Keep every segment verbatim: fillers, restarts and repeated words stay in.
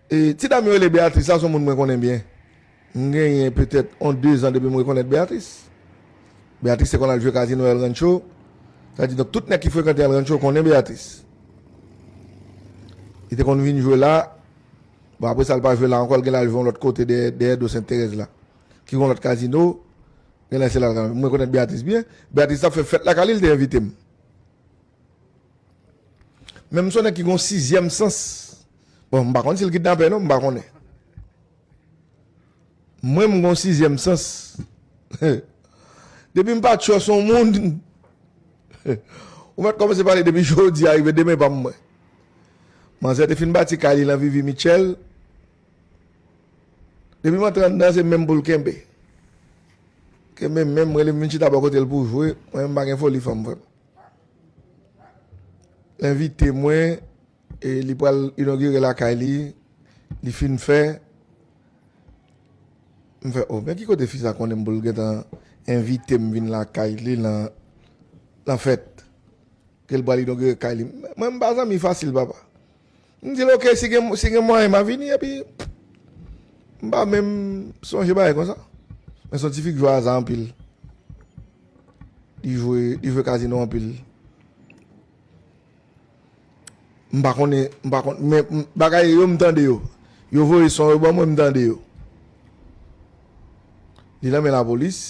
E, ti dam yo rele Beatrice la, se yon moun mwen konnen byen. M genyen petèt yon de zan depi m rekonèt Beatrice. Beatrice te konn al jwe kazino El Rancho. Sa di, donk, tout nèg ki frekante El Rancho konnen Beatrice. Li te konn vin jwe la. Bon, apre sa, l pa jwe la ankò, l gen l al jwe yon lòt kote dèyè, dèyè do Sent Terèz la. Ki gen yon lòt kazino. Gen lè se la l ka, mwen rekonèt Beatrice byen. Beatrice t ap fè fèt lakay li, li te envite m. Men m se yon nèg ki gen yon sizyèm sans. Bon, m pa konn si l kidnapè non, m pa konnen. Mwen, m gen yon sizyèm sans. Depi m pa trust yon moun, ou mèt kòmanse pale depi jodi a rive demen pa m mwen. Manzè te fin bati kay li nan Vivi Mitchell. Depi m antre anndan, se menm pou l kenbe. Kenbe menm, rele m vin chita bò kote l pou jwe. Mwen, m pa gen foli fanm, frè m. L envite mwen, e li pral inogire lakay li, li fin fè. M fè, o, men ki kote fi sa konnen m pou l gentan envite m vin lakay li nan, nan fèt? Ke l pral inogire kay li. Mwen, m pa zanmi fasil, papa. M di l, oke, si gen, si gen mwayen, m a vini, epi m pa menm sonje bagay konsa. Men se yon ti fi k jwe aza anpil. Li jwe, li jwe kazino anpil. M pa konnen, m pa konn, men m, bagay yo, m tande yo. Yo voye son yo ban mwen, m tande yo. Li nan men lapolis.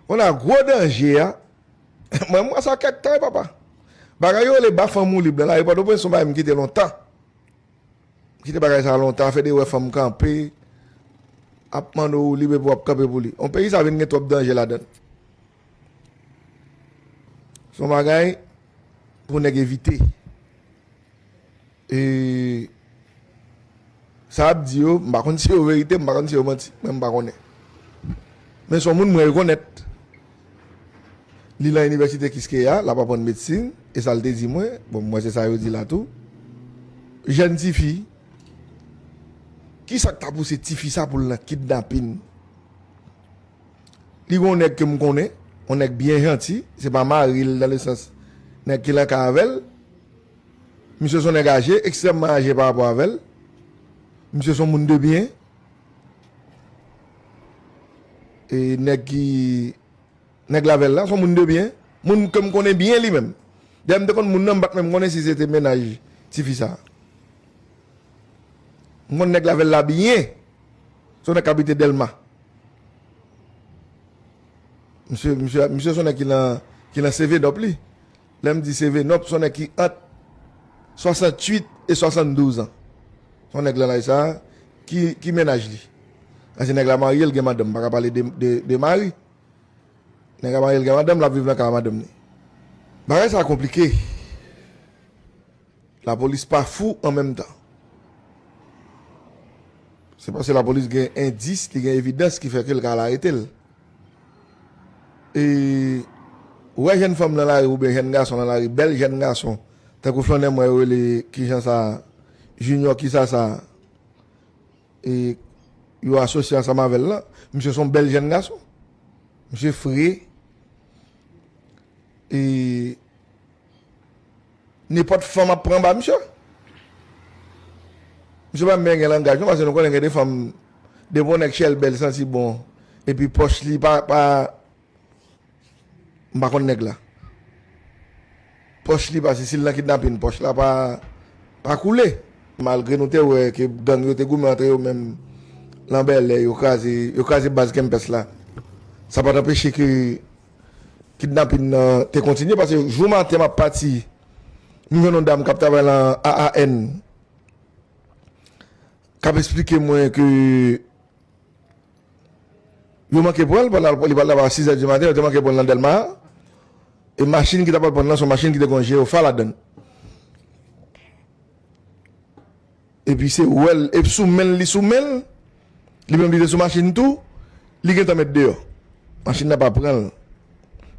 Kounye a, gwo danje a, mwen, m wè sa kèk tan, papa. Bagay yo rele ba fanm ou lib nan lari Pòtoprens, se yon bagay m kite lontan. M kite bagay sa lontan, afè de wè fanm kanpe, ap mande w lib epi w ap kanpe pou li. Yon peyi sa vin gen twòp danje ladan l. Se yon bagay pou nèg evite. E sa ap di yo, m pa konn si yo verite, m pa konn si yo manti, men m pa konnen. Men se yon moun mwen rekonèt. Li nan inivèsite Kiskeya, l ap aprann medsin, e sa l te di mwen, bon, mwen se sa yo di la tou. Jèn tifi, kisa k ta pouse tifi sa pou l nan kidnapin? Li gen yon nèg ke m konnen, yon nèg byen janti, se pa mari l nan le sans nèg ki nan kay avè l. Misye se yon nèg aje, ekstrèmman aje pa rapò avè l. Misye se yon moun de byen. E nèg ki, nèg l avè l la, se yon moun de byen. Moun ke m konnen byen li menm. Dayè m te konn moun nan, m pa t menm konnen si se te mennaj tifi sa. M konn nèg l avè l la byen. Se yon nèg k abite Dèlma. Misye, misye, misye se yon nèg ki nan, ki nan seven up li. Lè m di seven up, se yon nèg ki ant swasanntuit e swasanndouz an. Se yon nèg nan laj sa a ki, ki mennaj li. Paske nèg la marye, l gen madanm. M pa ka pale de, de, de mari. Nèg la marye, l gen madanm, l ap viv nan kay madanm li. Bagay sa a konplike. Lapolis pa fou an menm tan. Se paske lapolis gen endis, li gen evidans ki fè ke l ka al arete l. E ou wè jèn fanm nan lari oubyen jèn gason nan lari, bèl jèn gason, tankou flannè m wè yo rele kijan sa, Junior kisa sa, e yo asosye ansanm avè l lan, misye se yon bèl jèn gason. Misye fre. E nenpòt fanm ap pran ba misye. Misye pa menm gen langaj non, paske nou konnen gen de fanm, depi yon nèg chèlbè, l santi bon, epi pòch li pa, pa, m pa konn nèg la. Pòch li, paske si l nan kidnapin, pòch la pa, pa koule. Malgre nou te wè ke gang yo te goumen antre yo menm lan Bèlè, yo kraze, yo kraze baz Kempès la. Sa pa t anpeche ke kidnapin nan te kontinye, paske jou maten m ap pati, m jwenn yon dam k ap travay lan A A N, k ap eksplike mwen ke yo manke pran l pandan li pral travay a sis è di maten, yo te manke pran l nan Dèlma. E machin ki t ap al pran l lan, se yon machin ki te gen yon Geophar ladan l. Epi se wè l, epi sou men l, li sou men l, li menm li te sou machin tou, li gentan met deyò. Machin nan pa pran l.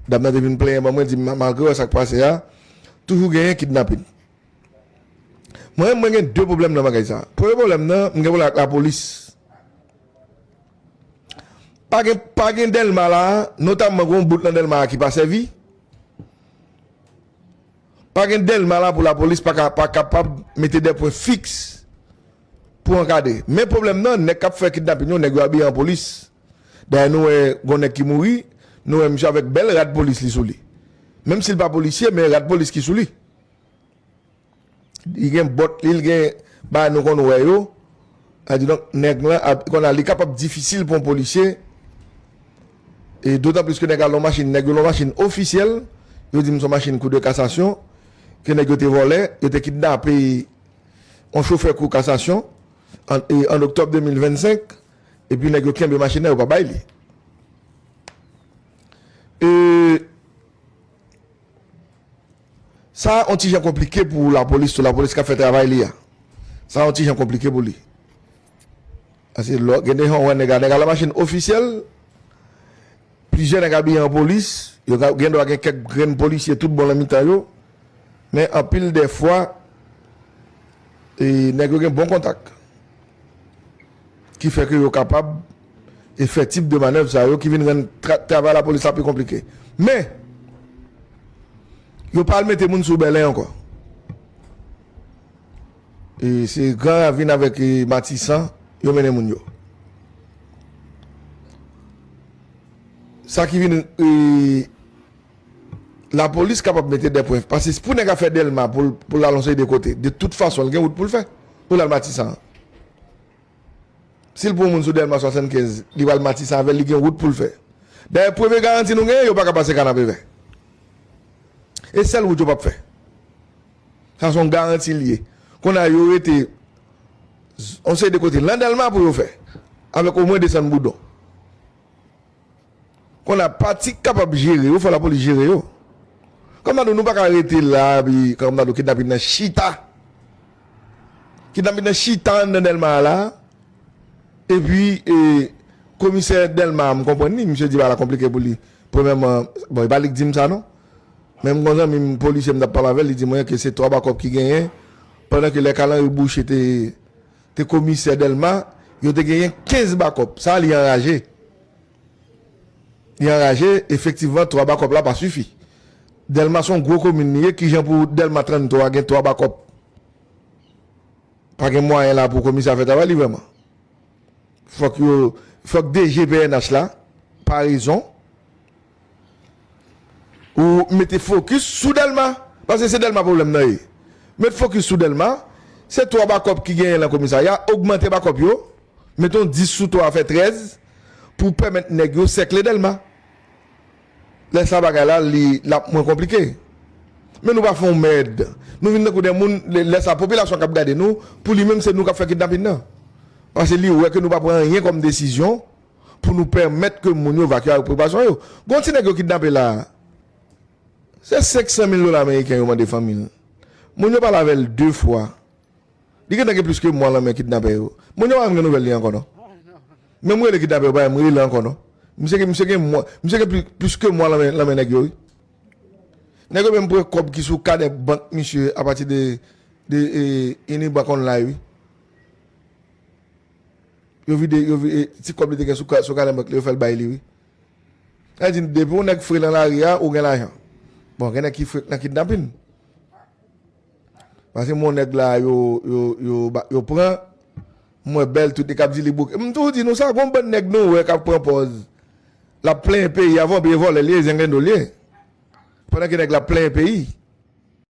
Dam nan te vin plenyen ban mwen, di m, malgre wè sa k pase a, toujou genyen kidnapin. Mwen, mwen gen de pwoblèm nan bagay sa. Premye pwoblèm nan, m gen pwoblèm ak lapolis. Pa gen, pa gen Dèlma la, notamman gen yon bout nan Dèlma a ki pa sèvi. Pa gen Dèlma la pou lapolis pa ka, pa kapab mete de pwen fiks pou ankadre. Men pwoblèm nan, nèg k ap fè kidnapin yo, nèg yo abiye an polis. Dayè nou wè gon nèg ki mouri, nou wè misye avèk bèl rad polis li sou li. Menm si l pa polisye, men rad polis ki sou li. Li gen bòt li, li gen bagay nou konn wè yo. Sa di donk, nèg lan, ap- kounye a, li kapab difisil pou yon polisye. E dotan plis ke nèg la lon machin, nèg yo lon machin ofisyèl. Yo di m son machin kou de kasasyon. Ke nèg yo te vòlè, yo te kidnape yon chofè kou kasasyon an, e, an oktòb de mil vennsenk. Epi nèg yo kenbe machin nan, yo pa bay li. E, Sa yon ti jan konplike pou lapolis tou, lapolis k ap fè travay li a. Sa yon ti jan konplike pou li. Paske lò, gen de jan w wè nèg la, nèg la nan machin ofisyèl, plizyè nèg abiye an polis, yo ka- gen dwa gen kèk grenn polisye tout bon nan mitan yo, men anpil de fwa, e, nèg yo gen bon kontak. Ki fè ke yo kapab e fè tip de manèv sa yo ki vin rann tra- travay lapolis la pi konplike. Men, yo pa al mete moun sou Bèlè ankò. E se Gran Ravin avèk, e, Matisan, yo mennen moun yo. Sa ki vin, e, lapolis kapab mete de pwen. Paske pou nèg a fè Dèlma, pou l, pou l al yon seri de kote, de tout fason, l gen wout pou l fè. Pou l al Matisan. Si l pran moun sou Dèlma swasannkenz, li pral Matisan avè l, li gen wout pou l fè. Dayè, premye garanti nou genyen, yo pa ka pase Kanapevè. E sèl wout yo p ap fè. Sa se yon garanti l ye. Kounye a yo rete z- yon seri de kote nan Dèlma pou yo fè. Avèk omwen desann Boudon. Kounye a pati k kapab jere yo, fò lapolis jere yo. Kòm nan nou, nou pa ka rete la, epi kòm nan nou, kidnapin nan chita. Kidnapin nan chita anndan Dèlma a la. Epi, e, komisè Dèlma a, m konprann li, misye di bagay la konplike pou li. Premyèman, bon, e pa li k di m sa non. Men m gon zanmi m, polisye, m t ap pale avè l, li di mwen ke se twa bakòp ki genyen, pandan ke lè Carl Henry Boucher te, te komisè Dèlma, yo te genyen kenz bakòp. Sa li anraje. Li anraje, efektivman, twa bakòp la pa sifi. Dèlma se yon gwo komin li ye, kijan pou Dèlma tranntwa gen twa bakòp? Pa gen mwayen la pou komisè a fè travay li vrèman. Fòk yo, fòk D G P N H la, pa rezon, ou mete fokis sou Dèlma. Paske se Dèlma pwoblèm nan ye. Met fokis sou Dèlma, se twa bakòp ki genyen nan komisarya, ogmante bakòp yo, met yon dis sou twa fè trèz, pou pèmèt nèg yo sèkle Dèlma. Lè sa bagay la, li, l ap mwen konplike. Men nou pa fè yon mèd. Nou vin tankou de moun, lè, lè sa, popilasyon k ap gade nou, pou li menm se nou k ap fè kidnapin nan. Paske li wè ke nou pa pran anyen kòm desizyon pou nou pèmèt ke moun yo evakye avèk pwokipasyon yo. Gon ti nèg yo kidnape la, se senk san mil dola ameriken yo mande fanmi l. Moun yo pale avè l de fwa. Li gentan gen plis ke mwa nan men kidnapè yo. Moun yo pa menm gen nouvèl li ankò non. Menm rele kidnapè yo pa menm rele ankò non. Misye gen, misye gen mwa, misye gen pli- plis ke mwa nan men, nan men nèg yo wi. Nèg yo menm pran kòb ki sou kanè bank misye apati de, de, e, Unibank Online wi. Yo vide, yo vi- e, ti kòb li te gen sou ka- sou kanè bank li, yo fè l bay li wi. Sa di depi yon nèg fre nan lari a, ou gen lajan. Bon, gen nèg ki fre nan kidnapin. Paske mon nèg la yo, yo, yo, ba- yo pran, m wè bèl tout li k ap di li bouke. M toujou di nou sa, gon bann nèg nou wè k ap pran pòz. L ap plenyen peyi a, vanpye vòlè li ye, zenglendo li ye. Pandan ke nèg la ap plenyen peyi.